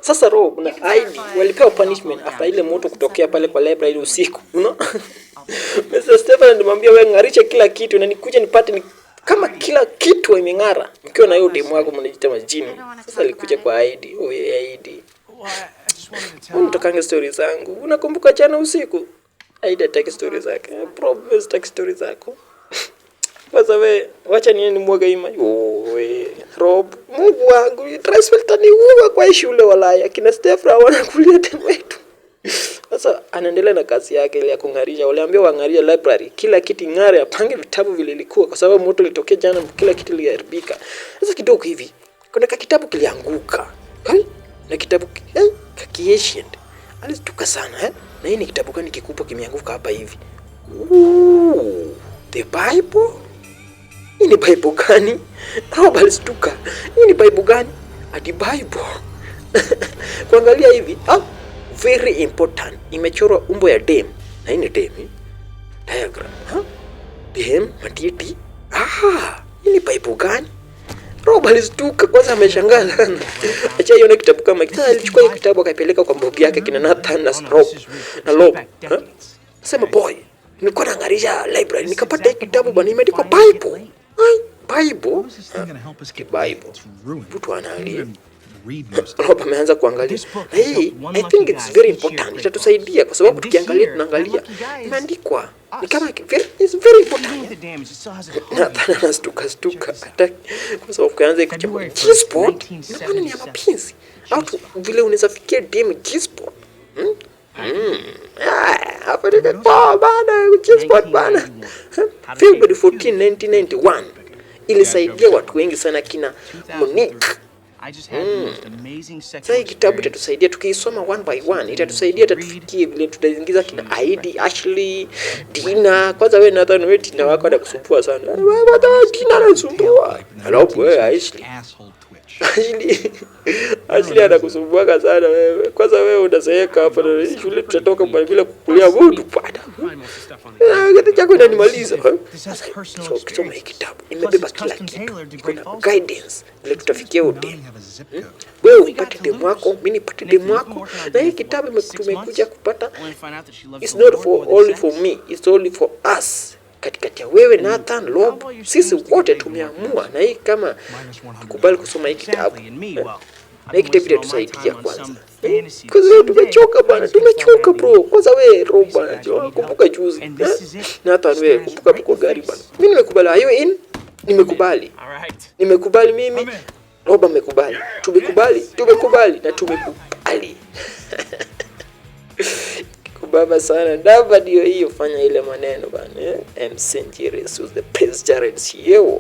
Sasa Rob na Heidi walipewa punishment after ile moto kutokea pale kwa library usiku, you know? Mr. Stefan alimwambia, "Wewe ng'arisha kila kitu na nikuje nipate ni kama kila kitu imeng'ara." Mkiwa na hiyo demu wako mnajiita majini. Sasa alikuja kwa Heidi. Oh, Heidi. Well, I just wanted to tell Unatokange story zangu. Unakumbuka jana usiku? Heidi hataki story zake. Rob, sitaki story zako. Kwanza we, wacha niende nimwaga hii maji. Oh, we, Rob, Mungu wangu, transfer taniua kwa hii shule walaya. Akina Stefra wanakulia demu wetu. Sasa anaendelea na kazi yake ile ya kung'arisha. Waliambia wang'arisha library, kila kitu ng'are, apange vitabu vile ilikuwa, kwa sababu moto ilitokea jana, kila kitu iliharibika. Sasa kidogo hivi kuna kakitabu kilianguka. Hai? Na kitabu kaki ancient. Alishtuka sana, eh? Na hii ni kitabu gani kikubwa kimeanguka hapa hivi? Ooh, the Bible? Hii ni Bible gani? Rob alishtuka. Hii ni Bible gani? Ati Bible. Kuangalia hivi, ah, very important. Imechorwa umbo ya dem. Na hii ni dem, eh? Diagram. Huh? Dem, matiti. Ah, hii ni Bible gani? Rob alishtuka kwanza, ameshangaa sana. Acha ione kitabu kama hiki. Sasa alichukua hiyo kitabu akaipeleka kwa mbogi yake kina Nathan na Rob na Rob. Huh? Sema, "Boy, nilikuwa naangalia library nikapata hii kitabu bana, imeandikwa Bible." Ai, Bible? How is this thing gonna help us get Bible. It's ruined. Mtu anaangalia. Even read most of it. Rob ameanza kuangalia. Na hii I think it's very important. Itatusaidia kwa sababu tukiangalia, tunaangalia imeandikwa. Ni kama very, it's very important. The damage, it still has a Nathan anastuka stuka hata kwa sababu kuanza kuchukua G-spot ina maana ni ya mapenzi. Au vile unaweza fikia dem G-spot. Hmm? Ah, hapa ni kwa bana G-spot bana. February 14, 1991 ilisaidia watu wengi sana kina Monique. I just had the most amazing sexual Sasa hii kitabu experience. itatusaidia tukiisoma one by one, itatusaidia tatufikie vile tutaingiza kina Heidi, Ashley, Dina. Kwanza wewe Nathan, wewe Tina wako anakusumbua sana. Wewe hata Tina anasumbua. Alafu wewe Ashley. Asshole twitch. Ashley, Ashley anakusumbuaga sana wewe. Kwanza wewe unazeeka hapa na hii shule tutatoka bwana bila kukulia mtu bwana. Find most of the stuff on the Ah, kitu chako inanimaliza. This has personal So ukisoma hii experiences. kitabu Plus imebeba it's kila custom kitu. tailored to Iko na Great Falls. guidance vile tutafikia We udem. only have a zip code. Wewe upate demu wako, mimi nipate demu wako, na hii kitabu tumekuja kupata. Only to find out that she loves It's the not Lord for more than only sex. for me, it's only for us. Katikati ya wewe Nathan, Rob, sisi wote tumeamua, na hii kama Minus 100. tukubali kusoma hii kitabu Exactly, and me, well, na hii kitabu itatusaidia kwanza. Eh, kwanza wewe tumechoka bana, tumechoka bro. Kwanza wewe Rob bana, jo, kumbuka juzi. Eh? Nathan wewe kumbuka hapo kwa gari bana. Mimi nimekubali, are you in? Nimekubali. All right. Nimekubali mimi. Rob amekubali. Tumekubali, tumekubali na tumekubali. Kubaba sana. Ndaba ndio hiyo, fanya ile maneno bana. Eh? MC Njiri, the best Jared here.